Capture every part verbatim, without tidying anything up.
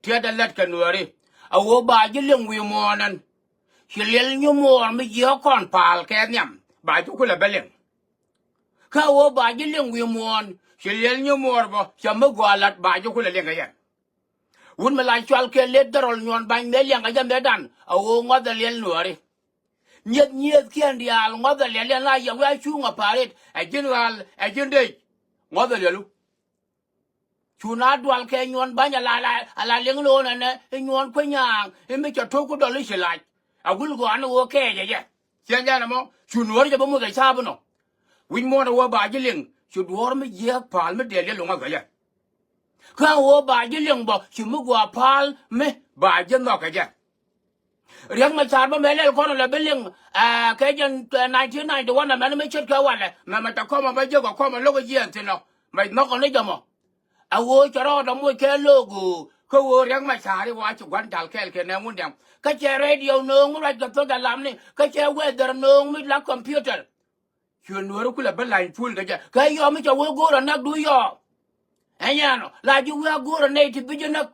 Tiɛt ɛ lät kɛ Nuääri. A ɣöö ba ji̱ liŋ wi̱i̱ muɔ̱ɔ̱n ɛn. Ci liɛl nyi muɔɔr mi jiɛ kɔn pa̱a̱l kɛ nhiam ba ji̱ kulɛ bä liŋ. Kä a ɣöö ba ji̱ liŋ wi̱i̱ muɔ̱ɔ̱n ci liɛl nyi muɔɔr bä cɛ mi gɔaa la̱t ba ji̱ kulɛ liŋ kɛ yɛn. Wut mi la cual kɛ leth dhärɔl nyuɔn bany mëë liɛŋ kɛ jɛ mëëdan a ɣöö ŋɔth ɛ liɛl Nuääri. Nyieth nyieth kiɛn diaal ŋɔth ɛ liɛl yɛn la yɛ wiaa cuŋ ɛ pa̱a̱r rit ɛ ji̱n ɣal ɛ ji̱n dec. Ŋɔth ɛ liɛlu. Cu na dual kɛ nyuɔn bany ala ala ala liŋ lo̱o̱n ɛnɛ i̱ nyuɔn kueny nyaaŋ i̱ mi cɛ to̱k ku dɔl i̱ ci lac. A gul gɔaa ni ɣöö kɛɛcɛ jɛ. Ciɛn jɛn ɛmɔ cu Nuääri jɛ bä muth ɛ ca̱a̱p inɔ. Wi̱c muɔ̱ɔ̱n ɛ wä ba ji̱ liŋ cu duɔ̱ɔ̱r mi jiääk pa̱a̱l mi dɛl yɛ luŋä kɛ jɛ. Kä ɣöö ba ji̱ liŋ bä ci mi gɔaa pa̱a̱l mi ba ji̱ nhɔk kɛ jɛ. Riɛk Macar bä mɛ lɛl kɔn lɛ bi liŋ. Ɛ kɛ jɛn nineteen ninety one ɛmɛn mi ce̱tkɛ walɛ mɛ mɛ tɛ kɔmɛ bä jiäk ɛ kɔmɛ lo̱k jiɛɛn thi̱n ɔ mɛ nhɔk ɔ ni jɛ mɔ. A ɣöö cɛ rɔɔdɛ moc kɛ lo̱o̱k ɣöö kä ɣöö Riɛk Macar i̱ wa ci gua̱n jal kɛɛl kɛ nɛ ŋun dɛm kä cɛ radio nööŋ mi ruac kɛ thok jɛ lamni kä cɛ weather nööŋ mi la computer. Cuɛ Nuääri kulɛ bä la̱ny pul kɛ jɛ kɛ yɔɔ mi cɛ wee go̱o̱r ɛ näk du yɔɔ. Ɛ nyɛɛnɔ la ji̱ wee a go̱o̱r ɛ nɛy ti bi ji̱ näk.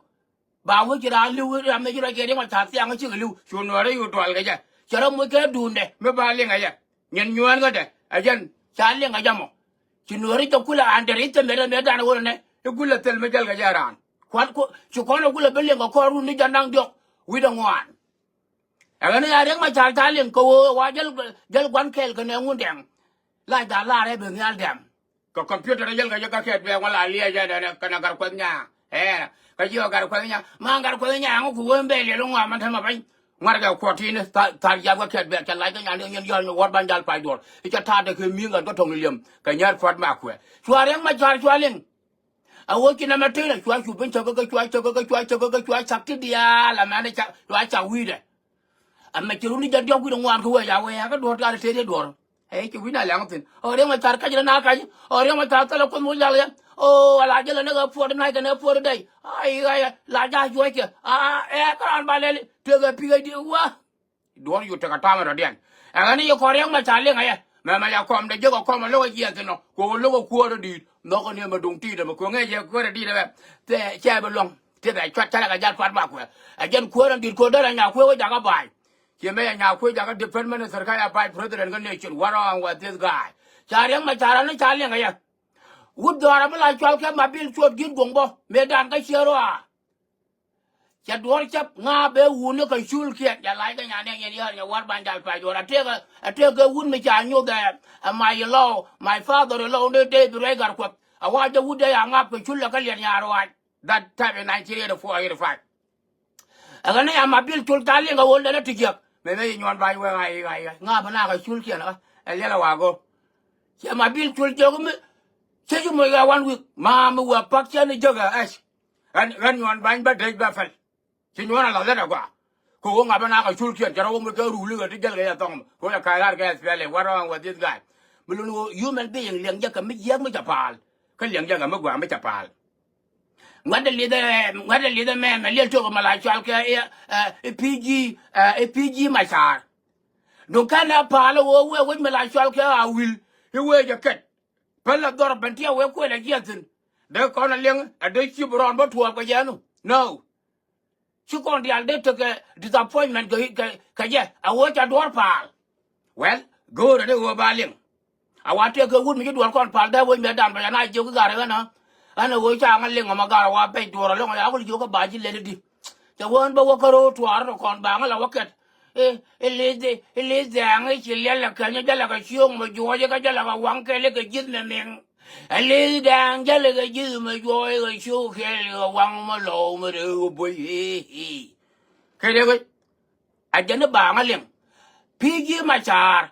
Ba wee ci raan li̱w ram mi ci rɔ jɛ riɛŋ ɔ ca thiaŋ cikɛ li̱w cu Nuääri yu dual kɛ jɛ. Cɛ rɔ muc kɛ duundɛ mi ba liŋ ɛ jɛ. Nyin nyuɛɛn kädɛ ɛ jɛn ca liŋ ɛ jɛ mɔ. Ci Nuääri jɛ kulɛ an dɛr i̱ thɛmɛ rɛ mëë dan ɣöö nɛ i̱ kulɛ thil mi jäl kɛ jɛ raan kuat ku ci kɔn ɛ kulɛ bi liŋ kɛ kɔn run ni jɛ naŋ diɔk wi̱cdɛ ŋuan. Ɛ ɣän ya Riɛk Macar ca liŋ kɛ ɣöö wa jäl jäl gua̱n kɛɛl kɛ nɛ ŋun dɛŋ. La ja̱ laarɛ bi nhial dɛm. Kɛ computer jäl kɛ jɛ kä kɛt bɛɛk wala liɛc jɛ dɛn kɛnɛ Gatkuɛth Nyaŋ. Ɛɛ kɛ jiɔ Gatkuɛth Nyaŋ ma Gatkuɛth Nyaŋ ku wen bɛ liɛl ŋuam mɛn tämɛ pany. Ŋuarkɛ kuɔt tin thar jiap kä kɛt bɛɛk kɛ lac kä nyan ni nyɛn yɔl ni wäär ban jal pac duɔr i̱ cɛ ta̱a̱ dɛ kɛ mi̱i̱ŋ gat kä tɔŋ ni liɛm kɛ nyɛr pua̱t ma kuɛ. Cua Riɛk Macar cua liŋ. A ɣöö ci nɛmɛ tënɛ cua cu ben cäkä kä cua cäkä kä cua cäkä kä cua cak ti diaal amɛn cua cak wi̱i̱dɛ. Amɛ ci runi jɛ diɔk wi̱i̱dɛ ŋuan kä wee ca wee kä duɔ̱ɔ̱r gat tëë diɛ duɔ̱ɔ̱r. Ɛ ci wi̱i̱dɛ liaŋ thi̱n ɔ Riɛk Macar kac rɛ na kac ɔ Riɛk Macar thilɛ kuoth mu jal yɛ. O ala jälɛ ni kɛ puɔt nai kɛ ni puɔt dɛy. Ai ɣac la ja̱ juɔc kɛ a ɛ kä raan ba lɛli tëëkɛ pi̱i̱kɛ di wa. Duɔ̱ɔ̱r yut tekɛ tamɛ rɔ̱diɛn. Ɛ ɣän i̱ yɛ kɔn Riɛk Macar liŋ ɛ yɛ mɛmɛ ca kɔm dee jiäk ɛ kɔm ɛ lo̱k ɛ jiɛn thi̱n ɔ kɛ ɣöö lo̱k ɛ kuäär ɛ di̱i̱t nhɔk ɛ ni ɛmɛ duŋ ti̱i̱t ɛmɛ kɛ ɣöö ŋɛc ɛ kuäär ɛ di̱i̱t ɛmɛ. Thɛ cɛ bi luɔ̱ŋ ti bɛ cuat cä lɛ kɛ jal cuat ba kuɛ. Ɛ jɛn kuäär ɛ di̱i̱t ko̱r derɛ nya kuëë wä jakä ba̱a̱c. Ciɛ mɛ yɛ nya kuëë jakä defense minister kä ya vice president kä nation. What wrong with this guy? Ca Riɛk Macar ɛ ni ca liŋ ɛ yɛ. Wut dhɔaarä mi la cual kɛ Mabil Cuɔt Gi̱t Guɔ̱ŋ bä mëëdan kä ciɛ rɔaa. Cɛ duɔ̱ɔ̱r cäp ŋa̱a̱ bee wuni kɛ cul kiɛn jɛ lac kɛ nyan nɛŋ yɛn yäär nyɛ wäär ban jal pac duɔ̱ɔ̱r a tëëkɛ a tëëkɛ wut mi ca nyoth ɛ ɛ my law my father law ni dee bi ruɛc Gatkuɛth. A wa jɛ wut dee ya ŋa̱a̱p kɛ cul lɛ kä liɛt nyaar ruac. That time in nineteen eighty four eighty five. Ɛ ɣän ni ya Mabil Cul ca liŋ kɛ ɣöö lɛn ɛ ti jiäk mɛ mɛ yi nyuɔn ba̱ny wee ɣa̱c ɣa̱c ŋa̱a̱p ɛ na kɛ cul kiɛn ɛ liɛl ɛ wa go̱r. Cɛ Mabil Cul jiök mi cä ci moc ɣɛ one week ma mi wee pa̱k cä ni jiäk ɛ ɛc. Ɣän ɣän nyuɔn ba̱ny bä dec bä pɛl. Ci nyuɔ̱n a la̱th lät agɔaa. Kɛ ɣöö ŋa̱p ɛ nakä culkiɛn cɛ rɔ wä moc kɛ ruli ɣä ti jäl kɛ yɛ thɔŋ mɛ kɛ ɣöö yɛ ka̱c raar kɛ S P L A. What wrong with this guy? Mi luni ɣöö human being liɛŋ jɛ kɛ mi jiääk mi cɛ pa̱a̱l. Kä liɛŋ jɛ kɛ mi gua̱a̱ mi cɛ pa̱a̱l. Ŋuɛ̈tdɛ li̱th ɛ ŋuɛ̈tdɛ li̱th ɛ mɛ mɛ liɛl tiök mɛ la cual kɛ i̱ P G i̱ P G Macar. Duŋ kɛn ɛ pa̱a̱l ɛ ɣöö wee wec mɛ la cual kɛ a wi̱l i̱ wee jɛ kɛt. Päl ɛ dhɔr ben tiɛɛk wee kuël ɛ jiɛth thi̱n. Dee kɔn ɛ liɛŋ ɛ dee cip rɔɔn bä tuɔɔp kɛ jɛ ɛn. No. Ci kɔn diaal dee tekɛ disappointment kɛ kɛ kɛ jɛ a ɣöö ca duɔ̱ɔ̱r pa̱a̱l. Well, go̱o̱rɛ ni ɣöö ba liŋ. A wa tëëk kɛ wut mi ci duɔ̱ɔ̱r kɔn pa̱a̱l dee wec mɛ dan bɛ ca na jiök i̱ gar ɣän ɣän ɛ ɣöö ca ŋä liŋ ɔmɔ gar a wa bɛc duɔ̱ɔ̱r a liŋ ɔ ya wä li jiök kä ba ji̱ lɛl i̱di. Cɛ wä ɣän bä wä kä ro̱o̱ tuaar rɔ kɔn ba ŋä la wä kɛt. I̱ i̱ li̱th i̱ li̱th dhɛ̈ɛ̈ŋ i̱ ci liɛl ɛ kɛny jälɛ kɛ cio̱o̱ŋ mɛ juɔ̱ɔ̱c i̱ kä jälɛ kɛ waŋ kɛl i̱ kɛ ji̱th mɛ miŋ. Ɛ li̱th dɛɛŋ jälɛ kɛ ji̱th mɛ juɔ̱ɔ̱c kɛ cio̱o̱ŋ kɛl kɛ waŋ mɛ lɔw mɛ ree kɛ buɔ̱c i̱ i̱. Kɛ dee kɛ a jɛn i̱ baaŋä liŋ. P G Macar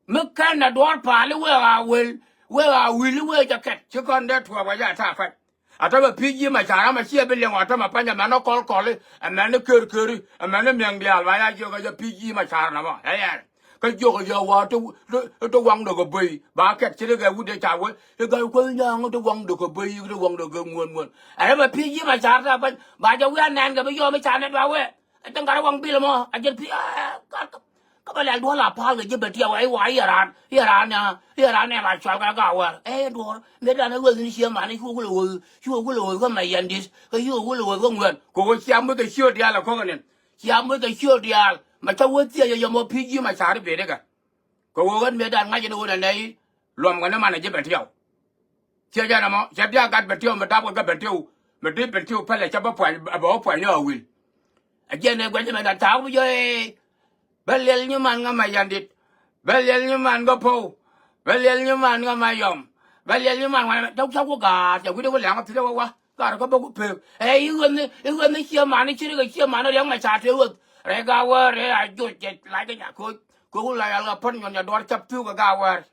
mi kɛn ɛ duɔ̱ɔ̱r pa̱a̱l i̱ wëë a wël wëë a wi̱l i̱ wëë jɛ kɛt ci kɔn dee tuɔɔk wä jɛ a ta̱a̱ kɔc. A tämɛ P G Macar amɛ ciɛ bi liŋ ɔ tämɛ pany ɛmɛn ɔ kɔl kɔli ɛmɛn ɔ ker keri ɛmɛn ɔ miɛŋ diaal ba ya jiök ɛ jɛ P G Macar nɔmɔ ɛ yɛn. Kä jiök ɛ jɛ wa̱a̱ ti ti waŋdɛ kɛ böi ba kɛt ci ri kɛ wut dee ca wee i̱ ga̱y kuäth nyaŋ ti waŋdɛ kɛ böi ti waŋdɛ kɛ ŋuɔ̱n ŋuɔ̱n. Ɛ tämɛ P G Macar ta pany ba jɛ wi̱i̱ a nɛn kɛ bi yɔm i̱ ca nɛt ba wee. Ɛ cäŋ gat ɛ waŋ bil ɛmɔ a jɛn P G. Kä bä lɛl duɔ̱ɔ̱r la pa̱a̱l kɛ ji̱ Bɛtiɛw, ɛ wa i̱ raan, i̱ raan, i̱ raan, i̱ raan ɛ la cual kɛ Gawär. Ɛ duɔ̱ɔ̱r mëë dan ɛ weth ni ciɛ man i̱ cu kulɛ weth, cu kulɛ weth kä Mɛyandit, kä cu kulɛ weth kä Ŋuɛn. Kɛ ɣöö cia muc kɛ ciöt diaal ɛ ko̱k ɛnɛn. Cia muc kɛ ciöt diaal. Ma ca wä thiec ɛ yɔm ɔ pi̱i̱ ji̱ ma ca̱r i̱ bëëdɛ kɛ. Kɛ ɣöö ɣän mëë dan ŋa̱c ɛn ɣöö nɛnɛ i̱ luɔm kɛ ni man ɛ ji̱ Bɛtiɛw. Ciɛ jɛn ɛmɔ, cɛ bia gat Bɛtiɛw mi dap kɛ kä Bɛtiɛw, mi dee Bɛtiɛw pälɛ cɛ bä puany, bɛ wä puany ni a wil. A jiɛn ɛ guɛc mɛ na ta̱a̱k mi jɔɛ. Bä liɛl nyi man ŋä ma yandit. Bä liɛl nyi man ŋä pow. Bä liɛl nyi man ŋä ma yɔm. Bä liɛl nyi man ŋä cak cak ku gaar cɛ wi̱dɛ ku lɛŋ a thilɛ wä wa. Gaar kä bä ku pek. Ɛ i̱ ɣöth ni, i̱ ɣöth ni ciɛ man i̱ ci ri kɛ ciɛ man i̱ riɛk mɛ ca te ɣöth. Rɛy Gawär rɛy a joc jɛ lac kɛ nya koc. Ko̱k la yal kɛ pär nyuɔn nya duɔ̱ɔ̱r cäp thuk kɛ Gawär.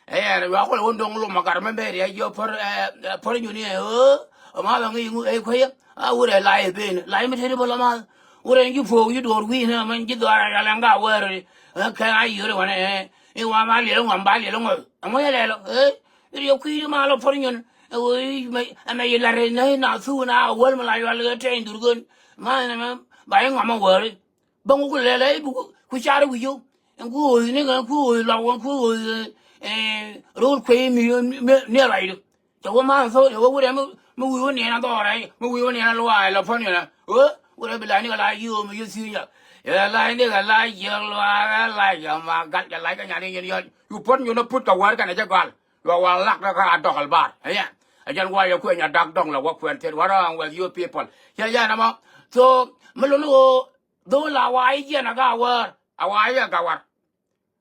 Ɛ yɛn ɛ yuak kɔlɛ wä do̱ŋ lom a gar mɛ bɛ riɛc jiɔ pär, ɛ, pär nyuɔn i̱ ɛ ɣöö. Ɛ ma bɛ ŋi̱i̱c ŋu ɛ kuecä. A wurɛ lac ɛ ben lac mi tëëdi bä lɔ math. Wurɛ ji̱ puɔ̱k ji̱ do̱r wi̱i̱ nɛ mɛn ji̱ dhɔaar a yal ɛn Gawär. Ɛ kɛ a yiöri wanɛ ɛ i̱ wa ma liɛl ŋuam ba liɛl ŋuam. Ɛ ŋuɔ̱c ɛ lɛl ɛ. Ɛ riɛk kui̱ di ma lɔ pär nyuɔn. Ɛ ɣöö i̱ mɛ, ɛ mɛ yi lar ɛ nä i̱ na thuk na a wäl mi la yual ɛ tɛny durkän. Ma ɛn ɛmɛ ba i̱ ŋuam ɛ wäri. Bäŋ ku lɛl ɛ i̱ bi ku car wi̱c yio̱w. Ɛn ku ɣööth ni kɛ ku ɣööth lɔk wä ku ɣööth, ɛ, ro̱o̱l kuey mi, mi, mi ruacdu. Cɛ wä man thok cɛ wä wurɛ mi, mi wi̱i̱ wä niɛn a dhɔɔr ɛ mi wi̱i̱ wä niɛn a luaak ɛ lɔ pän yɛn ɛ. Ɣöö wurɛ bi lac ni kɛ la yio̱o̱ mi yio̱ thi̱i̱ nyak. Ɛ la ni kɛ la jiäk luaak ɛ la jɛ ma gal cɛ lac kɛ nyan ni yɛn yɔl. Yu pän yu ni put kɛ wär kɛnɛ jɛ gɔal. Luaak wa lak dä kä a dɔk al bar. Ɛ yɛn. Ɛ jɛn wa yɛ kuɛ nya dak dɔŋ la wä kuɛn thiet. What wrong with you people? Cɛ yɛn ɛmɔ. So mi luni ɣöö Dhol a wa i̱ jiɛn a Gawär, a wa i̱ a Gawär.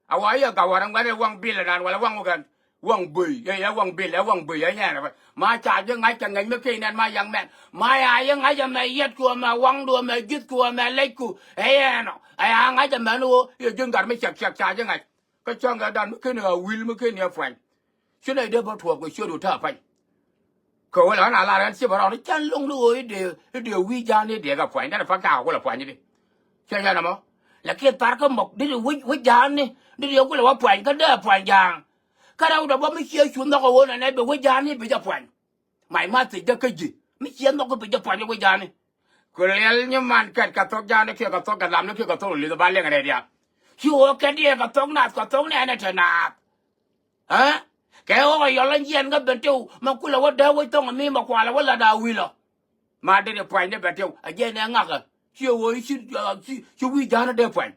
A wa i̱ a Gawär ɛn wɛn ɛ waŋ bil ɛnan wala waŋ wä kɛn. Waŋ böi, ɛ, ɛ waŋ bil, ɛ waŋ böi, ɛ nyɛn ɛ. Ma ca ji̱ ŋa̱c kɛ ŋäc mi keny nɛn ma yaŋ mɛn. Ma ya ji̱ ŋa̱c ɛmɛ yɛtku ɛmɛ waŋdu ɛmɛ ji̱thku ɛmɛ lɛcku. Ɛ yɛn ɔ. Ɛ ya ŋa̱c ɛmɛn ɣöö, yɛ ji̱n gat mi cɛk cɛk ca ji̱ ŋa̱c. Kä cäŋ kɛ dan mi ken a wil mi ken yɛ puany. Ci nɛy dee bä tuɔɔk kɛ ciöt wä ta̱a̱ pany. Kɛ wä la ɣän a lar ɣän ci bä rɔɔd can loŋ ni ɣöö i̱ dee, i̱ dee wi̱i̱ ja̱a̱n ni dee kɛ puany. Dɛn ɛ pak cakɛ kulɛ puany di. Cɛ yɛn ɛmɔ. Lakin thar kä mɔk di di wi̱c, wi̱c ja̱a̱n ni di di kulɛ wä puany kä dee puany ja̱a̱n. Kä rɛw dee bä mi ciɛ cu nhɔk ɛ ɣöö nɛ nɛ bi wi̱c ja̱a̱n ni bi jɛ puany. Mac ma thiecdä kä ji̱ mi ciɛ nhɔk kä bi jɛ puany wi̱c ja̱a̱n ni. Ku liɛl nyi man kɛt kɛ thok ja̱a̱n ni kiɛ kɛ thok kɛ lam ni kiɛ kɛ thok li̱th ba liɛŋ rɛy diaal. Ci ɣöö kɛ diɛɛr kɛ thok naath kɛ thok nɛɛnɛ te naath. Ɛ? Kɛ ɣɔk ɛ yɔl ɛn jiɛn kä ben tëw mɛ kulɛ wä dee wec thɔŋ mi mɛ kualɛ wä lat a wi̱lɔ. Ma dee dee puany ni ben tëw a jiɛn ɛ ŋakä. Ci ɣöö ci, ci, ci wi̱i̱ ja̱a̱n dee puany.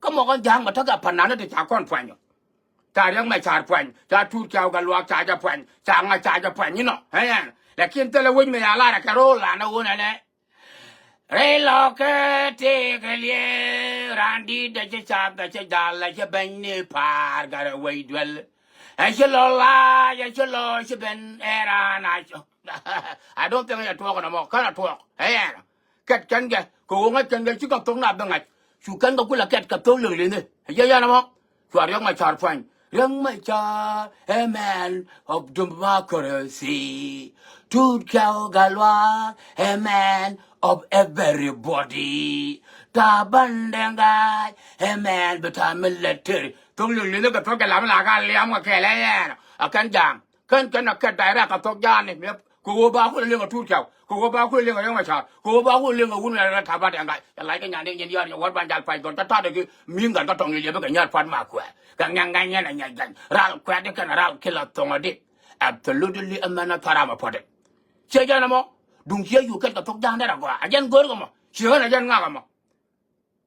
Kä mɔk ɛn ja̱a̱n mɛ täk a pa̱n nan ni te ca kɔn puany ɔ. Ca riäŋ mɛ ca̱r puany ca tuut ca wä kɛ luaak ca jɛ puany ca ŋa̱c ca jɛ puany inɔ. Ɛ yɛn. Lakin thilɛ wec mɛ ya lar ɛ kɛ ro̱o̱l lan ɛ ɣöö nɛnɛ. Rɛy lɔ̱kɛ tëëkɛ liɛɛr raan di̱t ɛ cä cath ɛ cä jal ɛ cä bɛny ni pa̱a̱r gat ɛ wec duel. Ɛ cä lɔ lac ɛ cä lɔ cä ben ɛ raan a cä. I don't think ɛ tuɔɔk ɛn ɛmɔ kän ɛ tuɔɔk ɛ yɛn. Kɛt kɛn kɛ kɛ ɣöö ŋäc kɛn kɛ ci kɛ thok na bi ŋa̱c. Cu kɛn kɛ kulɛ kɛt kɛ thok liŋ li̱nh ɛ jɛ yɛn ɛmɔ. Cua Riɛk Macar puany. Riɛk Macar a man of democracy. Tut Kɛw Gatluak a man of everybody. Taban Deng Gai a man bi ta military. Thok liŋ liŋ kɛ thok kɛ lam la ka liam kɛ kɛl ɛ yɛn a kɛn ja̱a̱ŋ. Kän kän a kɛt direct a thok ja̱a̱n ni. Kɛ ɣöö ba kulɛ liŋ a Tut Kɛw. Kɛ ɣöö ba kulɛ liŋ a Riɛk Macar. Kɛ ɣöö ba kulɛ liŋ a wun ɛ rɛ ta̱a̱ bat ɛn gac. Cɛ lac kɛ nyan dee nyin yɔr nyɛ wät ban jal pac dhɔl cä ta̱a̱dɛ ki mi̱i̱ŋ gat kä tɔŋ yɛ yɛ bikɛ nyär pua̱t ma kuɛ. Kɛ ŋɛŋ ŋɛŋ nyɛn ɛ nyɛ jany. Ral kuɛt di kɛn ral kilɛ thoŋ ɛ di. Absolutely ɛmɛn ɛ thɔram ɛ puɔ̱t ɛ. Ciɛ jɛn ɛmɔ. Duŋ ciɛ yuk kɛt kɛ thok ja̱a̱n dee rɛ gɔaa. Ɛ jɛn go̱o̱r kɛ mɔ. Ciɛ ɣän ɛ jɛn ŋak ɛmɔ.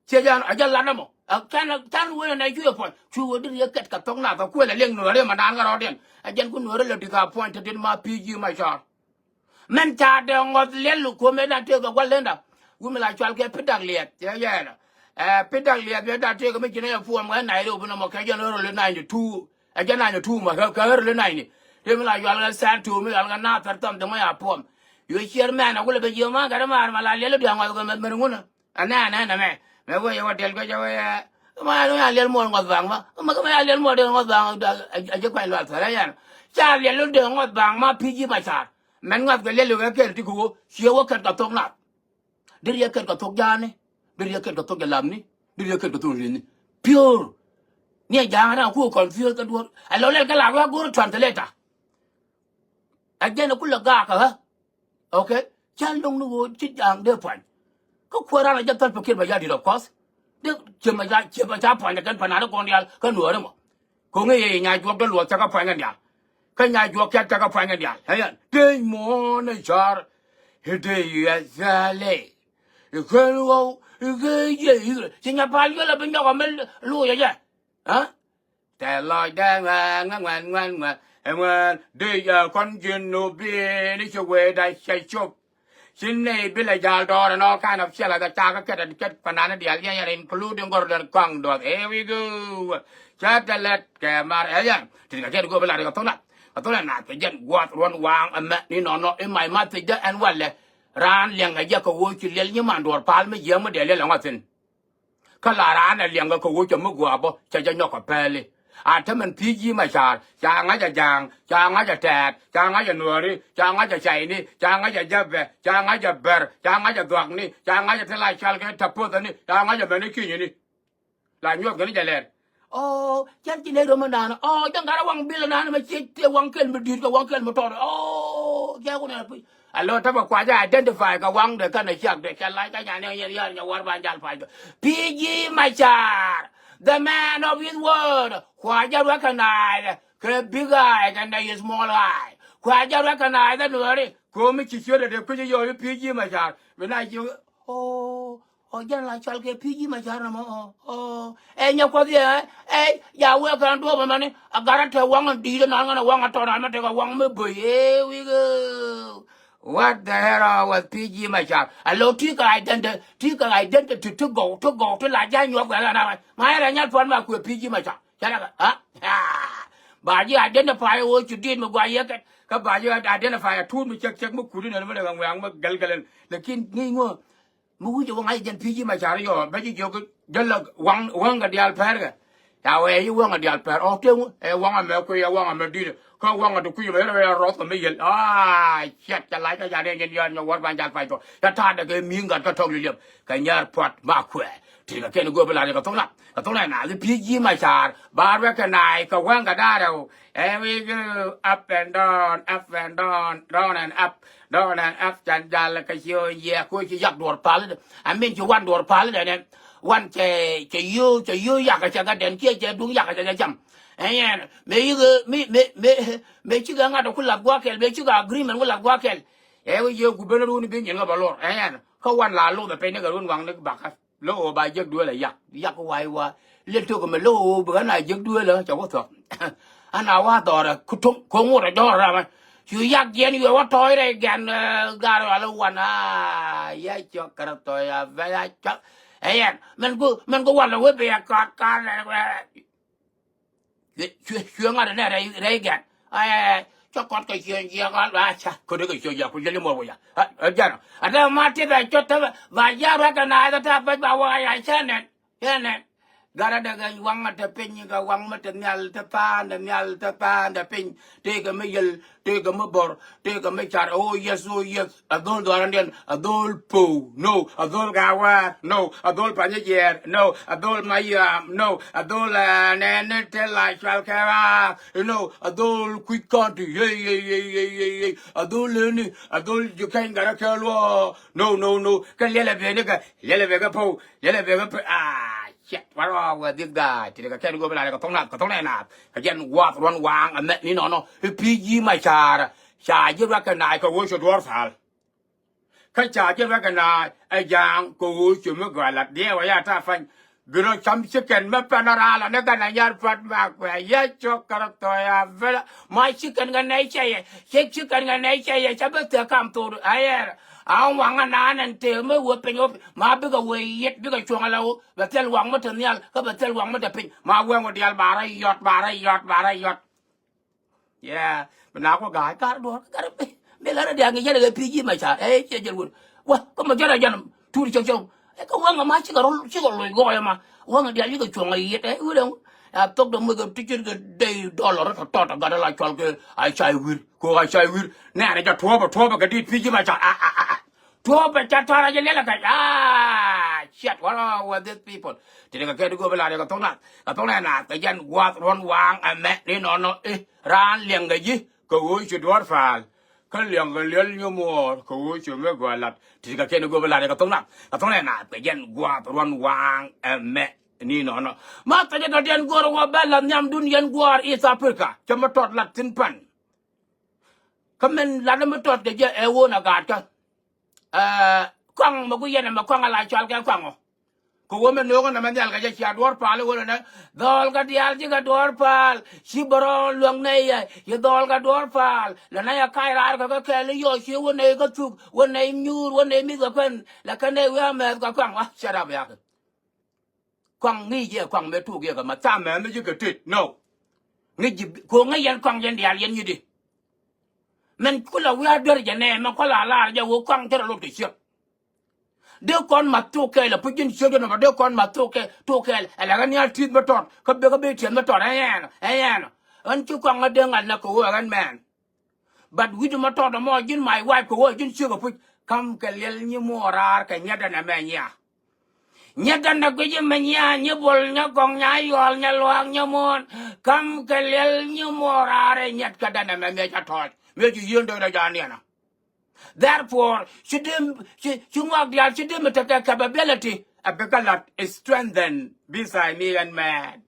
Ciɛ jɛn ɛ jɛn lat ɛmɔ. Ɛ can, can wen ɛn ɛ cu yɛ puɔ̱ny. Cu ɣöö di riɛ kɛt kɛ thok nath ɛ kuël ɛ liɛŋ nuɔ̱ɔ̱ri mɛ naan kɛ rɔɔdiɛn. Ɛ jɛn ku nuɔ̱ɔ̱ri lɛ di̱th a puɔ̱ny te dit ma pi̱i̱ ji̱ ma cɔɔr. Mɛn ca dee ŋɔth liɛl kome dan tëëk ɛ gua̱l lenda. Wun mi la cual kɛ Pidak Liɛth cɛ yɛɛlɛ. Ɛ Pidak Liɛth yɛ dan tëëk mi ji̱n ɛ puɔm kɛ Nairobi nɔmɔ kɛ jɛn early ninety two. Ɛ jɛn ninety two mɔ kɛ early ninety. Tëë mi la cual kɛ Santo mi cual kɛ Nathɛr thɔm thi̱ŋ mɔ ya puɔm. Yo ciɛr mɛn ɛ kulɛ ben jiɛ ma kɛ ri maar ma la liɛl i̱ diaŋ ŋɔth kɛ mɛn ŋunä. Ɛ nɛn nɛn ɛmɛ mɛ wee yɛ wä diɛl kɛ jɛ wee. Ma ɛn wee a liɛl muɔl ŋɔth baŋ ma ma kɛ mɛ a liɛl muɔl diɛl ŋɔth baŋ. A jɛ kuany lual thɛl ɛ yɛn. Ca liɛl i̱ diɛl ŋɔth baŋ ma pi̱i̱ ji̱ ma car. Mɛn ŋa̱th kɛ liɛl i̱ wee kɛɛl ti kɛ ɣöö ciɛ wä kɛt kɛ thok nath. Deri yɛ kɛt kɛ thok ja̱a̱ni. Deri yɛ kɛt kɛ thok jɛ lamni. Deri yɛ kɛt kɛ thok li̱thni. Pure. Ni ɛ ja̱a̱ŋ ran ku confuse kɛ duɔ̱ɔ̱r ɛ lɔ lɛl kɛ la wee a go̱o̱r translator. Ɛ jɛn ɛ kulɛ gaak ɛ ɣä. Okay. Cä lo̱ŋ ni ɣöö ci ja̱a̱ŋ dee puany. Kä kuäär ran ɛ jɛ Salva Kiir Mayardit, of course. Dek ciɛ mɛ ca, ciɛ mɛ ca puany kɛn panan kɔn diaal kä nuɔɔri mɔ. Ko̱ŋ i̱ yɛ nya juɔk dee luɔth cä kä puany kɛn diaal. Kä nya juɔk cɛ cä kä puany kɛn diaal. Ɛ yɛn dec muɔ̱ɔ̱n ɛ cär. I̱ dec yɛ thɛli. I̱ kɛn ɣɔw i̱ kɛ yɛ i̱ ci nya pal yɔl ɛ bi nyɔk ɛ mi luuc ɛ jɛ. Ɛ? Tɛ lɔcdɛ ŋuɛn ŋuɛn ŋuɛn ŋuɛn ɛ ŋuɛn dec ɛ kɔn ji̱n ni bi ni ci wee da cɛ cop. Ci nɛy bi lɛ jal dɔɔr and all kind of shit like that. Ca kä kɛt and kɛt panan diaal yɛn yɛn including gɔr dɛn kɔaŋ duɔth. Here we go. Cɛ tɛ lɛt kɛ mar ɛ yɛn. Ti kɛ kɛt go̱o̱p lat kɛ thok lat kɛ thok lat nath kɛ jɛn guath ruɔn waaŋ ɛmɛ ni nɔnɔ in my message dä ɛn walɛ. Raan liɛŋ kɛ jɛ kɛ ɣöö ci liɛl nyi man duɔ̱ɔ̱r pal mi jiääk mi dee liɛl ɛŋɔ thi̱n. Kä la raan ɛ liɛŋkɛ kɛ ɣöö cɛ mi gua̱a̱ bä cɛ jɛ nyɔk kɛ pɛli. A tämɛn P G Machar ca ŋa̱c ɛ ja̱a̱ŋ, ca ŋa̱c ɛ tɛɛt, ca ŋa̱c ɛ nuääri, ca ŋa̱c ɛ cayni, ca ŋa̱c ɛ jäpɛ, ca ŋa̱c ɛ bär, ca ŋa̱c ɛ dhuakni, ca ŋa̱c ɛ ti la cɔalkɛ tapothäni, ca ŋa̱c ɛ mɛni kinyini. La nyuɔth kɛn jɛ lɛr. Ɔ cɛn ci nɛy röm ɛnan ɔ jɛn gat ɛ waŋ bil ɛnan mɛ ciec tëë waŋ kɛl mi di̱i̱t kɛ waŋ kɛl mi tɔt ɔ cɛ kun ɛ puc. A lo̱ tämɛ kuacä identify kɛ waŋdɛ kɛnɛ ciakdɛ cɛ lac kä nyan yɛn yɛn yɛn nyɛ wär ba jal pac kɛ P G Machar, the man of his word. Kuacä recognize kɛ big eye kɛnɛ small eye. Kuacä recognize the nuääri ko̱mi ci ciötdɛ dee kui̱c yɔɔc i̱ P G Machar bi na ci ɔ ɔ jɛn la cɔl kɛ P G Machar nɔmɔ ɔ ɔ ɛ nyɛ kuɔth yɛ ɛ ja wee kɛn duɔ̱ɔ̱p ɛmɛni a gat a te waŋ in di̱i̱t ɛnɔn ŋän ɛ waŋ a tɔn amɛ tekɛ waŋ mi böc ɛ wikɛ. What the hell was P G Machar? A lo̱ ti kɛ identity, ti kɛ identity ti gɔw ti gɔw ti la ja̱ nyuɔk kɛ ɣän a ɣän ma yɛn rɛ nyal puɔn ma kuɛ P G Machar. Cɛ rɛ kɛ ha ha. Ba ji̱ identify ɣöö ci di̱i̱t mi gɔaa yɛ kɛn kä ba ji̱ identify a tuut mi cɛk cɛk mi kut inɛn mi rɛ kɛ ŋuɛ̈ɛ̈ŋ mi gɛl gɛl in. Lakin ŋi̱i̱c ŋuɔ̱ mi wi̱cɛ wä ŋa̱c jɛn P G Machar yɔ bɛ ji̱ jiök jäl la waŋ wäŋ kɛ diaal pɛr kɛ. Ca wee yi wäŋ kɛ diaal pɛr ɔ teŋ ɛ wäŋ amɛ kui̱ ɛ wäŋ amɛ di̱t kä wäŋ kɛ ti kui̱ mɛ yɛn rɛ rɔth kɛ mi yɛl a ciɛt ca lac kä ca dee nyɛn yɔn nyɛ wäär ban jal pac tɔ ca ta̱a̱dɛ kɛ mi̱i̱ŋ gat kä tɔk li̱liɛp kɛ nyɛɛr puɔt ma kuɛ. Ti kɛ kɛn go̱o̱p ila ni kɛ thok na kɛ thok na na thi P G Machar ba ruɛ kɛ naai kɛ wäŋ kɛ da̱a̱ rɛw. Ɛ wi̱i̱ up and down, up and down, down and up. Dɔɔnɛ ɛn ɛp can jal kɛ ci ɣöö yɛ koci yak duɔ̱ɔ̱r pal dɛ. I mean ci wan duɔ̱ɔ̱r pal dɛ nɛ. Wan cɛ cɛ yio̱o̱ cɛ yio̱o̱ yak cɛ kɛ dɛn kiɛ cɛ duŋ yak cɛ cɛ cam. Ɛn yɛn mëë yik mëë mëë mëë mëë cikɛ ŋa̱t ku lath gua̱a̱ kɛl mëë cikɛ agreement ku lath gua̱a̱ kɛl. Ɛ wä yio̱o̱ ku ben run bi nyin ŋä bä lor ɛn yɛn kä wan la loth ɛ peny ni kɛ run waŋ ni bakä. Lo̱k ɣöö ba jiäk duëël ɛ yak yak wa̱i̱ wa̱ lël tök ɛmɛ lo̱k ɣöö bi ɣän a jiäk duëël ɛ cɛ wä thuɔ̱k. Ɣän a wa̱ dhɔrɛ kutuŋ ko̱ŋ wot ɛ jɔ̱ɔ̱r ram ɛ cu yak jiɛn yuɛ wä tɔ̱ɔ̱c rɛy gɛn. Gar ɣɔl i̱ wan a yɛ cɔk kärɛ thɔ̱ɔ̱c a vɛy a cɔk. Ɛ yɛn mɛn ku mɛn ku wal ɛ wee bi ɛ kɔt kar. Cuɛ cuɛ ŋa̱t ɛnɛ rɛy rɛy gɛn. Ɛ cä kɔt kɛ ciɛ jiɛk ɣal a ca ködɛ kɛ ciɛ jiɛk ku jɛl imɔ wä ya. Ɛ jɛn ɛ dee ma tip ɛ cot te ba jiaak ruac kɛ na ɛ ta pɛc ba wä ya cä nɛn. Cä nɛn. Gat ɛ dee kɛ waŋ ɛ te piny kɛ waŋ mi te nhial te pa̱a̱n te nhial te pa̱a̱n te piny. Tëëkɛ mi yɛl tëëkɛ mi bɔr tëëkɛ mi car. Oh yes, oh yes. A dhol dhɔarandiɛn a dhol pow no. A dhol gawar no. A dhol panyɛ jiɛɛr no. A dhol mayam no. A dhol nɛɛni te la cual kɛ ɣaar no. A dhol kui̱c kɔnti yey yey yey yey yey yey. A dhol leni a dhol jikäny gat a kɛ luɔ no no no. Kɛ liɛlɛ beni kɛ liɛlɛ beni kɛ pow liɛlɛ beni kɛ pow. Ah shit, what wrong with this guy? Ti kɛ kɛn gobi la kɛ thok nath kɛ thok nath kɛ jɛn guath ruɔn waŋ ɛmɛ ni nɔnɔ. I̱ pi̱i̱ ji̱ ma ca̱a̱rä ca ji̱ ruac kɛ nac kɛ ɣöö cɛ duɔ̱ɔ̱r thal. Kä ca ji̱ ruac kɛ naath ɛ ja̱a̱ŋ kɛ ɣöö ci mi gɔaa lat diɛɛk wä ya ta̱a̱ pany. Bi rɔ cam cikɛn mi pɛn raan lɔ ni gan a nyar pua̱t ma kuɛ yɛ cok kärɛ thɔɔy a vɛl. Ma cikɛn kɛ nɛy cɛ yɛ cɛ cikɛn kɛ nɛy cɛ yɛ cɛ bi thiek kam thok a yɛr. A waŋ a naan ɛn tëë mi wee piny wä ma bikɛ wee yet bikɛ cuɔ̱ŋ a la wä bɛ thil waŋ mi te nhial kä bɛ thil waŋ mi te piny ma wee ŋu diaal ba rɔ yɔt ba rɔ yɔt ba rɔ yɔt. Yeah, mi na ku ga̱a̱c kar duɔ̱ɔ̱r kar mi mi la rɛ diaŋ ŋi̱ jɛn ɛ kɛ pi̱i̱ ji̱ ma ca ɛ ciɛ jɛn wur. Wa kä ma jɛn ɛ jɛn tuur cɔk cɔk ɛ kɛ wäŋ ɛ ma cikɛ rɔ cikɛ loc gɔɔy ɛ ma. Wäŋ ɛ diaal cikɛ cuɔ̱ŋ ɛ yiet ɛ wur ɛ ŋu. A thok dɛ muth ɛ ti cir kɛ dee dɔlɔr tɔt tɔt ɛ gat ɛ la cual kɛ a cay wir. Ko̱o̱k a cay wir nɛɛn ɛ jɛ tuɔɔpɛ tuɔɔpɛ kɛ di̱t pi̱i̱ ji̱ ma ca a a a a. Tuɔɔpɛ ca tɔ̱rä jɛ liɛlɛ kɛ a ciat wala wä this people. Ti dee kɛ kɛ di go̱o̱p ɛ la dee kɛ thok nath kɛ thok nath kɛ jɛn guath ruɔ̱n waaŋ ɛmɛ ni nɔnɔ i̱. Raan liɛŋ kɛ ji̱ kɛ ɣöö ci duɔ̱ɔ̱r pa̱a̱l. Kä liɛŋ kɛ liɛl nyimuɔɔr kɛ ɣöö ci mi gɔaa lat ti kɛ kɛn go̱o̱p lat kɛ thoŋ nath kɛ thoŋ nɛ naath kɛ jɛn gua̱a̱th ruɔ̱n waaŋ ɛmɛ ni nɔnɔ. Ma thɔnyɛ dɔ̱diɛn go̱o̱r wä bɛ lath nhiamdun yɛn gua̱a̱r East Africa cä mi tɔt lat thi̱n pan. Kä min lat mi tɔt kɛ jɛ ɛ ɣöö na gaatkä. Ɛ, kɔaŋ mɛ ku yɛn ɛmɛ kɔaŋ a la cɔal kɛ kɔaŋ ɔ. Kɛ wä mɛ no̱o̱k ɛn ɛmɛ nhial kɛ jɛ cia duɔ̱ɔ̱r pa̱a̱l i̱ wä lɛ nɛ dhɔɔl kɛ diaal cikɛ duɔ̱ɔ̱r pa̱a̱l ci bɛ rɔɔn luäŋ nɛ yɛ. Ci dhɔɔl kɛ duɔ̱ɔ̱r pa̱a̱l lɛ nɛ yɛ kac raar kɛ kɛ kɛɛl i̱ yɔɔc ci wä nɛ kä thuk wä nɛ nyuur wä nɛ mi̱th kɛ kuɛn lɛ kɛ nɛ wi̱i̱ amɛth kɛ kɔaŋ wa cɛ rap yakɛ. Kɔaŋ ŋi̱i̱c yɛ kɔaŋ mɛ tuuk yɛ kɛ ma tha̱a̱ŋ mɛ mi ci kɛ tet no. Ŋi̱i̱c ji̱ ko ŋäc yɛn kɔaŋ yɛn diaal yɛn nyi di. Mɛn kulɛ wi̱i̱ a duer jɛ nɛ mɛ kɔlɛ a lar jɛ wä kɔaŋ cɛ rɔ lot kɛ ciek. Dee kɔn ma thok kɛɛl a puc ji̱n ciek dee nɔmɔ dee kɔn ma thok kɛɛl thok kɛɛl ɛ lɛ ɣän nial ti̱th mi tɔt kä bek kä bek tiɛth mi tɔt ɛ yɛn ɛ yɛn. Ɣän ci kɔaŋ ɣä dee ŋa̱l nɛ kɛ wä ɛ ɣän mɛn. But wi̱cdu ma tɔt ɛmɔ ji̱n my wife kɛ wä ji̱n ciek a puc. Kam kɛ liɛl nyi muɔɔr raar kɛ nyɛt ɛn ɛmɛ nyia. Nyɛt ɛn ɛ guic ɛmɛ nyia nyi bol nyɛ gɔŋ nya yɔal nyɛ luaak nyɛ muɔ̱ɔ̱n. Kam kɛ liɛl nyi muɔɔr raar ɛ nyɛt kɛ dɛn ɛmɛ miɛ ca tɔɔc miɛ ci yieen dee rɛ jaa niɛnä. Therefore ci dee ci ci ŋuak diaal ci dee mi tekɛ capability a bikɛ lat strengthen beside me and man.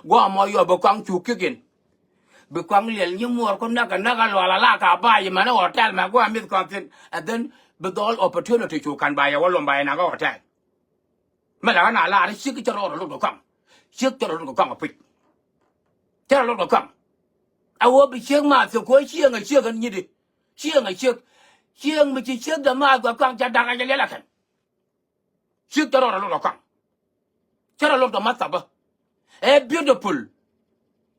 Guɔ mɔ yɔ bi kɔaŋ cu kikin. Bi kɔaŋ liɛl nyi muɔr ku näk näk a lual a la ka ba yi mɛn a hotel mɛ guɔ mith kɔn thin and then bi dhɔl opportunity cu kan ba yɛ wä lom ba yɛ nak a hotel. Mɛ la ɣän a lar ciek cɛ rɔɔd a lot kɛ kɔaŋ. Ciek cɛ rɔɔd a lot kɛ kɔaŋ a puc. Cɛ rɔɔd a lot kɛ kɔaŋ. A wä bi ciek ma thik kuɔ cieŋ a ciek ɛn nyit di. Cieŋ a ciek. Cieŋ mi ci ciek dɛ ma thik kɛ kɔaŋ cɛ da̱k a cɛ liɛl a kɛn. Ciek cɛ rɔɔd a lot kɛ kɔaŋ. Cɛ rɔ lot kɛ ma thapä. Ɛ beautiful.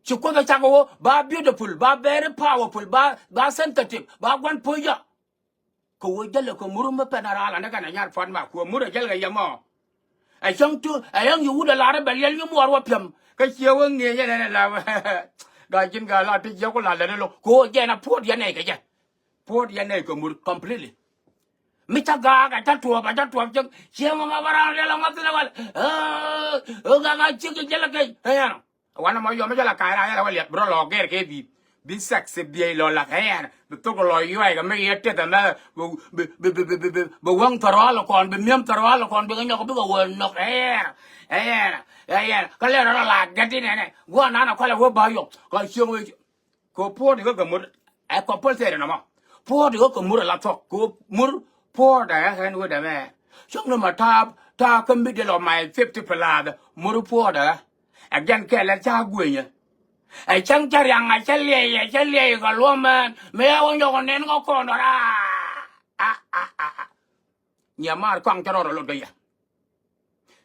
Ci kuoth ɛ cak wä ba beautiful ba very powerful ba ba sensitive ba gua̱n po̱cä. Kɛ wä jälɛ kɛ mur mi pɛn a raal ani kɛn a nyar puɔt ma kuɔ mur ɛ jäl kɛ yɛ mɔ. Ɛ cäŋ tu ɛ yäŋ yi wut ɛ lar ɛ bɛ liɛl yi muɔɔr wä piɛm kä ciɛ wä ŋiɛ yɛn ɛn ɛ la. Ga ji̱n ga la ti jiɛ ku la lɛn ɛ lo̱k kɛ wä jɛn a puɔt yɛn ɛ kɛ jɛ. Puɔ̱t yɛn nɛy kɛ mur completely. Mi ca gaak a ca tuɔɔp a ca tuɔɔp cik. Cieŋ ŋɔ ma ba raan riɛl a ŋɔth ni wal. Ɛ gaak a cik jɛl a kec. Ɛ yɛn ɔ wanɛ mɔ yɔm jɛl a ka̱a̱c raan yɛl a wal yɛt bi rɔ lɔ gɛr kɛ bi bi sɛk si biey lɔ lath. Ɛ yɛn bi thok lɔ yuay kɛ mi yɛ teth ɛmɛ. Bi bi bi bi bi bi wäŋ thɔr wal kɔn bi mi̱em thɔr wal kɔn bi kɛ nyɔk bi kɛ wä nɔk. Ɛ yɛn ɛ yɛn ɛ yɛn kä lɛr rɔ la gɛt in ɛnɛ guɔ nan a kɔl a wä ba yɔk kɔ cieŋ wee. Kɛ puɔ̱ɔ̱t ikä kɛ mur ɛ compulsory nɔmɔ. Puɔ̱ɔ̱t ikä kɛ mur ala thɔk kɛ mur puɔ̱ɔ̱t ɛ ɣän wä dɛmɛ. Cɔk ni ma taap taap kä middle of my fifty plus mur puɔ̱ɔ̱t ɛ. Ɛ gɛn kɛl ɛ ca guenyɛ. Ɛ cäŋ ca riaŋ ɛ cä liɛy ɛ cä liɛy kɛ luɔmɛn mi ɛ wä nyɔk ɛ nen kä kɔn dɔra. A a a a. Nyiɛ maar kɔaŋ cä rɔɔd ɛ lot kä yɛ.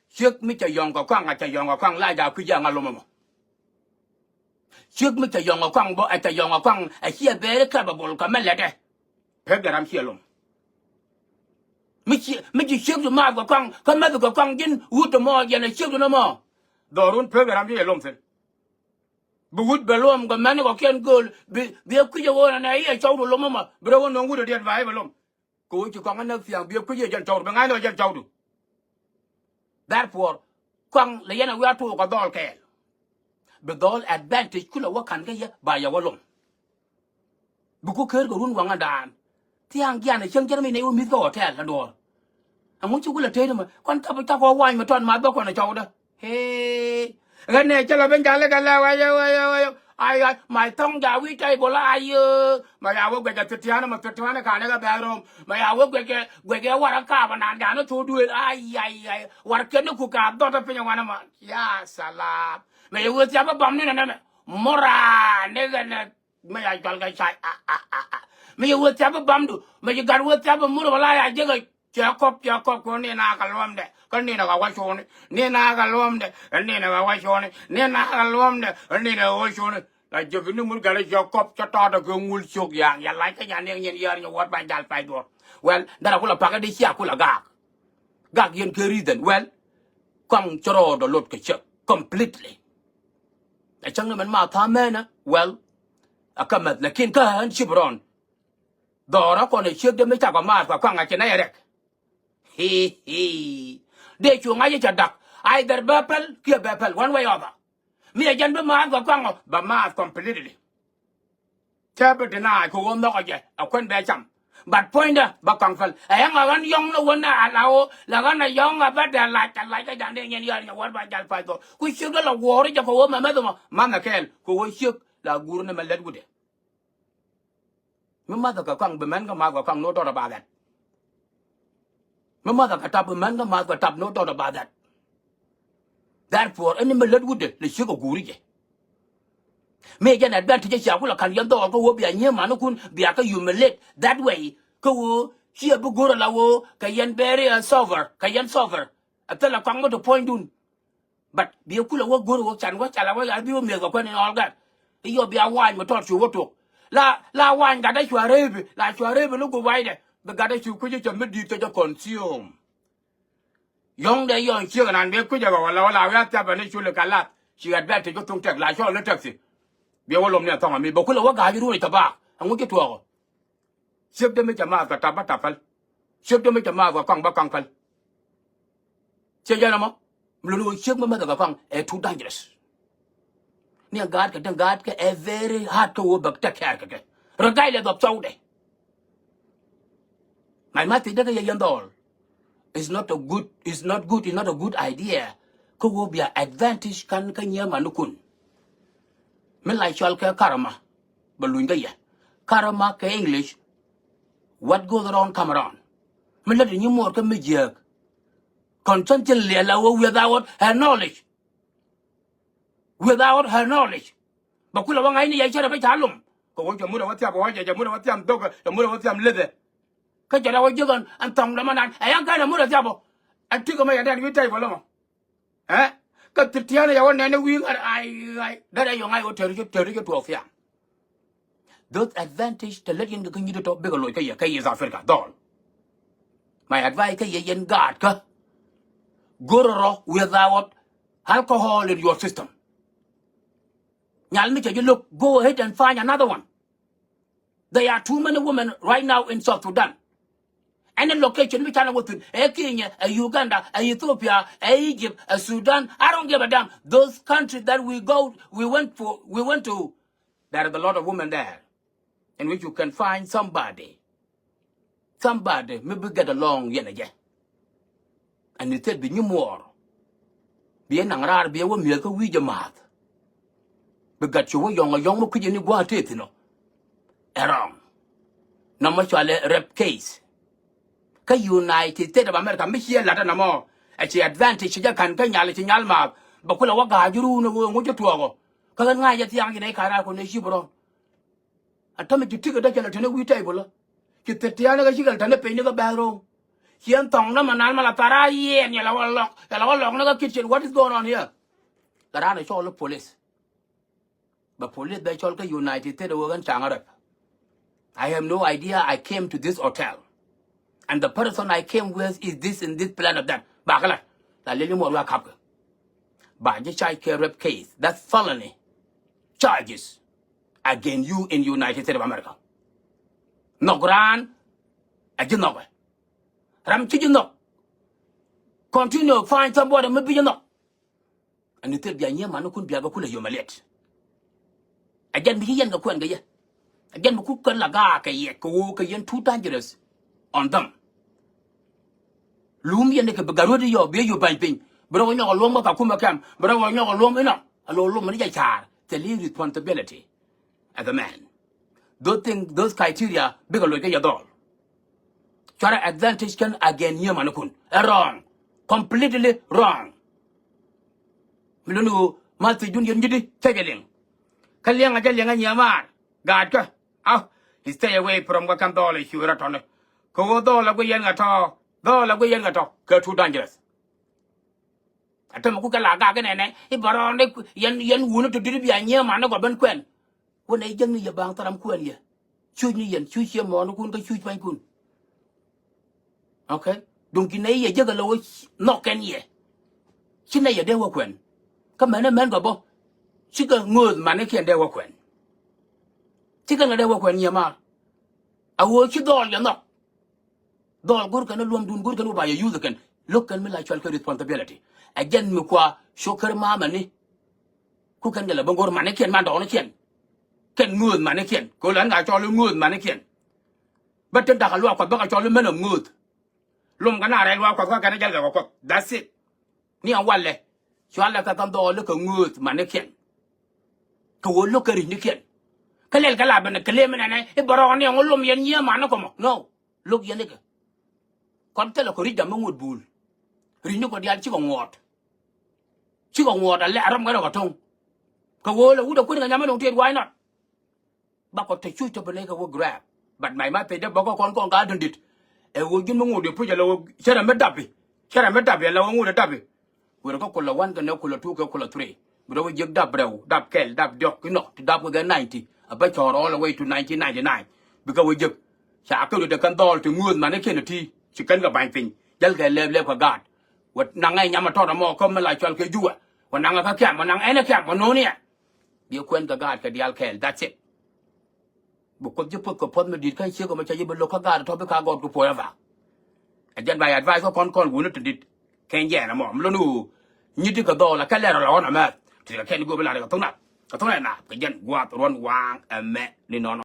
Ciek mi cɛ yɔ̱ŋ kɛ kɔaŋ a cɛ yɔ̱ŋ kɛ kɔaŋ la ja kui̱c a ŋa lom ɛmɔ. Ciek mi cɛ yɔ̱ŋ kɛ kɔaŋ bä a cɛ yɔ̱ŋ kɛ kɔaŋ a ciɛ very capable kɛ mɛ lɛtɛ. Pek dɛ ram ciɛ lom. Mi ci mi ci ciek du maath kɛ kɔaŋ kä mäth kɛ kɔaŋ ji̱n wut ɛmɔ yɛn a ciek du nɔmɔ. Dhɔrun pek dɛ ram ciɛ lom thi̱n. Bi wut bɛ lom kɛ mɛn kɔ kiɛn gööl bi bi a kui̱c a ɣöö nɛ nɛ i̱ a cɔw du lom ɛmɔ bi rɛ wä nöŋ wut a diɛt ba i̱ bɛ lom. Kɛ ɣöö ci kɔaŋ ɛ näk thia̱a̱ŋ bi ɛ kui̱c yɛ jɛn cɔwdu bi ŋa̱cni ɔ jɛn cɔwdu. Therefore kɔaŋ lɛ yɛn ɛ wi̱i̱ a tuɔɔk kɛ dhɔl kɛɛl. Bi dhɔl advantage kulɛ wä ka̱n kä yɛ ba yɛ wä lom. Bi ku ker kɛ run waŋädan thia̱a̱ŋ jian ɛ cäŋ jɛn mi nɛy wä mi̱th kä hotel ɛ duɔ̱ɔ̱r. Ɛŋu ci kulɛ tëëd mɛ kɔn thap cakɔ wa̱a̱ny mɛ tɔt math bä kɔn ɛ cɔwdä. Hee. Ɣän nɛ cä lɔ ben jalä kɛ lɛ wayɛ wayɛ wayɛ. Ay ay ma thɔŋ ja wi̱i̱ tɛy bol ayɛ. Ma ya wä guɛcɛ thitianä ma thitianä kanɛ kɛ bɛ̈th rom ma ya wä guɛcɛ guɛcɛ warä kaapä nan janä thok duëël ay ay ay. War kɛn ni ku ka dhɔt ɛ piny ɛ wanɛ ma. Ya salam. Ma yɛ wä thiap ɛ bam ni nɛ nɛmɛ. Mora ni kɛ nɛ. Mi ya jual kɛ cay a a a a. Mi yɛ wä thiap bä bamdu mi ci gat wä thiap bä mur wala ya jek a. Cɛ kɔp cɛ kɔp kɛ ni na kɛ luɔmdɛ kɛ ni na kɛ wä cuni ni na kɛ luɔmdɛ ni na kɛ wä cuni ni na kɛ luɔmdɛ ni na kɛ wä cuni. La jek ni mur gat cɛ kɔp cɛ tɔɔtɛ kɛ ŋul cok ya ya lac kä nya ni nyin yar nyɛ wä ba jal pay duɔr. Well dara kula pakä di cia kula gaak. Gak yɛn kɛ reason well. Kɔaŋ cɛ rɔɔdɛ lot kɛ cɛ completely. Ɛ cäŋ ni mɛn ma tha̱a̱ŋ mɛnä well. A kä mɛth lakin kä ɣän cip rɔn. Dhɔrä kɔn ɛ ciek dee mi cakɔ maath kɛ kɔaŋ a ci nɛy rɛk. Hii hii. Dee cu ŋa̱c i̱ cɛ dak either bɛ päl kiɛ bɛ päl one way or other. Mi ɛ jɛn bi maath kɛ kɔaŋ ɔ bɛ maath completely. Cä bi deny kɛ ɣöö nhɔkɔ jɛ ɛ kuän bɛ cam. But puɔ̱nydä bä kaŋ päl. Ɛ yɛn ɛ ɣän yɔ̱ŋ ni wän a la ɣöö la ɣän ɛ yɔ̱ŋ ɛ bä dee lac ɛ lac kä ja̱ŋ dee nyɛn yɔ̱ɔ̱r nyɛ wäär ba jal pa̱c dhɔl. Ku ciek dee la wuɔ̱ɔ̱ri jɛ kɛ ɣöö mɛ mɛth mɔ ma̱nh ɛ kɛɛl kɛ ɣöö ciek la guur ni mɛ lät wutdɛ. Mi ma̱th kɛ kɔaŋ bi mɛn kɛ ma̱th kɛ kɔaŋ, no doubt about that. Mi ma̱th kɛ tap bi mɛn kɛ ma̱th kɛ tap, no doubt about that. Therefore ɛn mi lät wutdɛ lɛ ciek kɛ guuri jɛ. Mi jɛn advantage cia kulɛ ka̱n yɛn dhɔɔl kä ɣöö bia nyiee manikun bia kä humiliate that way kä ɣöö ciɛ bi go̱r ala ɣöö kɛ yɛn very, uh, suffer, kɛ yɛn suffer. Ɛ thilɛ kɔaŋ mi ti puɔ̱nydun. But bi kulɛ wä go̱r wä can wä cala wä ya bi wä mi̱eth kɛ kuɛn in all gat. I̱ yɔ bia wa̱a̱ny mi tɔt cu wä tok. La, la wa̱a̱ny gatdä cua reepi, la cua reepi ni gup wa̱a̱ydɛ. Bi gatdä cu kui̱c cɛ mi di̱i̱t cɛ jɛ consume. Yɔ̱ŋdɛ yɔ̱ɔ̱ŋ ciek nan bi kui̱c ɛ ɣɔw ala wä la wi̱i̱ a thiapɛ ni culi ka lath. Ci advantage kä thuŋ tɛk la cɔl ni taxi. Bi wä lom ni a thɔŋ ami bɛ kulɛ wä ga̱a̱c ruun i̱ cɛ baak. Ɛŋu ci tuɔɔk ɔ? Ciek dee mi cɛ maath kɛ tap bä tap päl. Ciek dee mi cɛ maath kɛ kɔaŋ bä kɔaŋ päl. Ciɛ jɛn ɛmɔ mi luni ɣöö ciek mi mäthɛ kɛ kɔaŋ ɛ too dangerous. Ni ɛn gaat kɛ den gaat kɛ ɛ very hard kä ɣöö bɛ take care kɛ kɛ. Regardless of cɔwdɛ. Mac ma thiecdä kä yɛ yɛn dhɔl. It's not a good, it's not good, it's not a good idea. Kä ɣöö bia advantage kan kä nyiee manikun. Mi la cɔal kɛ karma bɛ luny kä yɛ. Karma kɛ English, what goes around come around. Mi lät nyi muɔɔr kä mi jiääk. Constantly ala wä without her knowledge. Without her knowledge. Bɛ kulɛ wä ŋa̱cni yɛ cärɛ bä ca lom. Kɛ wä cɛ mut ɛ wä thiam wä jɛ, cɛ mut ɛ wä thiam dhok, cɛ mut ɛ wä thiam lethɛ. Kä cɛ rɛ wä jiök ɛn thɔŋ dämanan ɛ yan kɛn ɛ mut ɛ thiam bä. Ɛ tik ɛmɔ yɛ dɛn wi̱i̱ tɛy bä lɔmɔ. Ɛ kä thil tiɛɛn yɛ wä nɛn i̱ wi̱i̱ ŋa̱r ay ay derɛ yɔŋ ay wä tɛr i̱ cä tɛr i̱ cä tuɔɔk thiaŋ. Those advantage te lät yɛn kɛ kä nyi̱t tɔ̱ bikɛ loc kä yɛ kä East Africa dhɔl. My advice kä yɛ yɛn gaat kä go̱rä rɔ without alcohol in your system. Nyal mi cɛ ji̱ lo̱k, go ahead and find another one. There are too many women right now in South Sudan. Any location mi canɛ wä thi̱n, ɛ Kenya, ɛ Uganda, ɛ Ethiopia, ɛ Egypt, ɛ Sudan, I don't give a damn. Those countries that we go, we went for, we went to, there is a lot of women there in which you can find somebody, somebody mi bi get along yɛn ɛ jɛ. Ɛn ni thil bi nyi muɔɔr. Bi ɛ naŋ raar bi ɛ wä mi̱eth kä wi̱i̱ jɛ ma̱a̱th. Bi gat cu wä yɔ̱ŋ ɛ yɔ̱ŋ mi kui̱c ɛn i̱ gua̱a̱th tëë thi̱n ɔ. Ɛ wrong. Nɔmɔ cɔalɛ rape case. Kä United States of America mi ciɛ la̱t ɛ nɔmɔ. Ɛ ci advantage ci jɛ ka̱n kä nyal ci nyal ma̱a̱th. Bɛ kulɛ wä ga̱a̱c ruun ɛ ɣöö ŋuc ci tuɔɔk ɔ. Kä ɣän ŋa̱c jɛ thiaŋ ci nɛy ka̱n raar kun ɛ ci bi rɔ̱n. A täämɛ ci tikɛ dee cɛ lɛ teni wi̱i̱ table. Ci thil tiɛɛni kä cikɛ lɛ teni piny ni kä bathroom. Ciɛ thɔŋ ni mɛ nan mɛ la thara yiɛɛn yɛ la wä lɔk, yɛ la wä lɔk ni kä kitchen. What is going on here? Kɛ raan ɛ cɔl i̱ police. Bɛ police bɛ cɔl kä United States ɛ wee ɣän ca̱ŋ ɛ rɛp. I have no idea. I came to this hotel. And the person I came with is this and this plan of that. Bakɛ la la lili muɔt wa kapkɛ. Ba ji̱ charge kɛ rape case. That's felony charges against you in United States of America. Nhɔk raan a ji̱ nhɔk ɛ. Ram ci ji̱ nhɔk. Continue find somebody mi bi ji̱ nhɔk. Ɛn ni thil bia nyiee manikun bia bɛ kulɛ yom a liɛt. Ɛ jɛn mi ci yɛn kɛ kuɛn kɛ yɛ. Ɛ jɛn mi kuk kɛ la gaak kɛ yɛ kɛ ɣöö kɛ yɛn too dangerous on them. Luum yɛn ni kɛ bi gat ruet i̱ yɔ bi ɛ yop ba̱ny piny. Bi rɔ wä nyɔk a luɔm kä Kakuma kɛm, bi rɔ wä nyɔk a luɔm inɔ. A luɔm luɔm ni jɛ ca̱a̱r. Thil i̱ responsibility as a man. Those things, those criteria bikɛ loc kä yɛ dhɔl. Cuarɛ advantage kɛn against nyiee manikun. Ɛ wrong. Completely wrong. Mi luni ɣöö ma thiecdun yɛn ji̱di cä jɛ liŋ. Kä liɛŋ a jɛ liɛŋ a nyiamaar. Gaatkä. Au. Stay away from kɛ kɛn dhɔl ɛ cuɛ rɔ tɔni. Kɛ ɣöö dhɔl a guic yɛn kɛ tɔ̱. Dhɔl a guic yɛn kɛ tɔ̱ kɛ too dangerous. A tämɛ ku kɛ la gak inɛnɛ i̱ bɛ rɔɔdɛ yɛn, yɛn wuni ti di̱t i̱ bia nyiee mani gɔaa ben kuɛn. Wä nɛ i̱ jäkni yɛ ba̱a̱ŋ thil ram kuɛn yɛ. Cuc ni yɛn, cuc ciɛ mɔɔnikun kä cuc pua̱nykun. Okay. Duŋ ci nɛ i̱ yɛ jäk ɛ lɛ wä nhɔk kɛn yɛ. Ci nɛ yɛ dee wä kuɛn. Kä mɛn ɛ mɛn gɔaa bä. Cikɛ ŋööth manikiɛn dee wä kuɛn. Cikɛ ŋɛ dee wä kuɛn nyiɛ maar. A ɣöö ci dhɔɔl yɛ nhɔk. Dhɔl go̱r kɛn i̱ luɔmdun, go̱r kɛn i̱ wä ba yɛ youth kɛn. Lo̱k kɛn mi la cual kɛ responsibility. Ɛ jɛn mi kua cok kär mamɛni. Ku kɛn kɛ lɛ ben go̱r manikiɛn, man dɔɔnikiɛn. Kɛn ŋööth manikiɛn kɛ ɣöö lɛn ka cɔl i̱ ŋööth manikiɛn. Bä tin da̱k a luaak kuɔth bä ka cɔl i̱ män ɔ ŋööth. Lom kɛ na rɛy luaak kuɔth kä kɛn jal kɛ kɛ kuɔth. That's it. Ni a walɛ. Cualɛ kɛ kɛn dhɔɔl i̱ kɛ ŋööth manikiɛn. Kɛ ɣöö lo̱k kɛ ri̱cnikiɛn. Kä lɛl kɛ la ben kɛ lem inɛnɛ i̱ bɛ rɔɔk ni ɛŋu lom yɛn nyiee mani kɔmɔ. No. Lo̱k yɛn ikɛ. Kɔn thilɛ kɔ ri̱c dam mi ŋot buul. Ri̱cni kɔ diaal cikɛ ŋuɔɔt. Cikɛ ŋuɔɔt a lɛ a ram kɛ rɔ kɛ to̱ŋ. Kɛ ɣöö lɛ wut a kuën kɛ nyam mi lo̱ŋ tiet why not? Bakɔ te cuc te bi nɛy kɛ wä grab. But my ma pec dee bɔkä kɔn kɔn ka dundit. Ɛ ɣöö ji̱n mi ŋot di puc ala ɣöö cärɛ mi dapi. Cärɛ mi dapi ala ɣöö ŋot di dapi. Wër kä kulɛ one kɛ nɛ kulɛ two kɛ kulɛ three. Bi rɔ wä jiäk dap rɛw, dap kɛl, dap diɔ̱k inɔ ti dap kɛ ninety. A bä cɔɔr all the way to nineteen ninety-nine. Bikɛ wä jiäk. Ca kɛ rut ɛ kɛn dhɔɔl ti ŋuööth manikiɛn ti ci kɛn kɛ ba̱ny piny. Jäl kɛ lɛp lɛp kɛ gaat. Wä naŋ ɛ nyam a tɔt ɛmɔ kä mi la cual kɛ juwɛ. Wä naŋ ɛ kä kiam wä naŋ ɛn ɛ kiam wä no̱o̱ni ɛ. Bi kuɛn kɛ gaat kɛ diaal kɛɛl, that's it. Bi kuoth ji̱ puɔth kɛ puɔth mi di̱i̱t kä ciek ɛmɔ ca ji̱ bi lo̱k kä gaat tɔ̱ bi ka gɔɔt ku forever. Ɛ jɛn ba advice kä kɔn kɔn wuni ti di̱t. Kɛn jɛɛn ɛmɔ mi lo̱n ɣöö nyi ti kɛ dhɔɔl ɛ kɛ lɛr ɛ lɔ ɣɔn ɛmɛ. Ti kɛ kɛn go̱o̱p ilat kɛ thok nap kɛ thok nap kɛ jɛn guath ruɔ̱n waaŋ ɛmɛ ni nɔnɔ.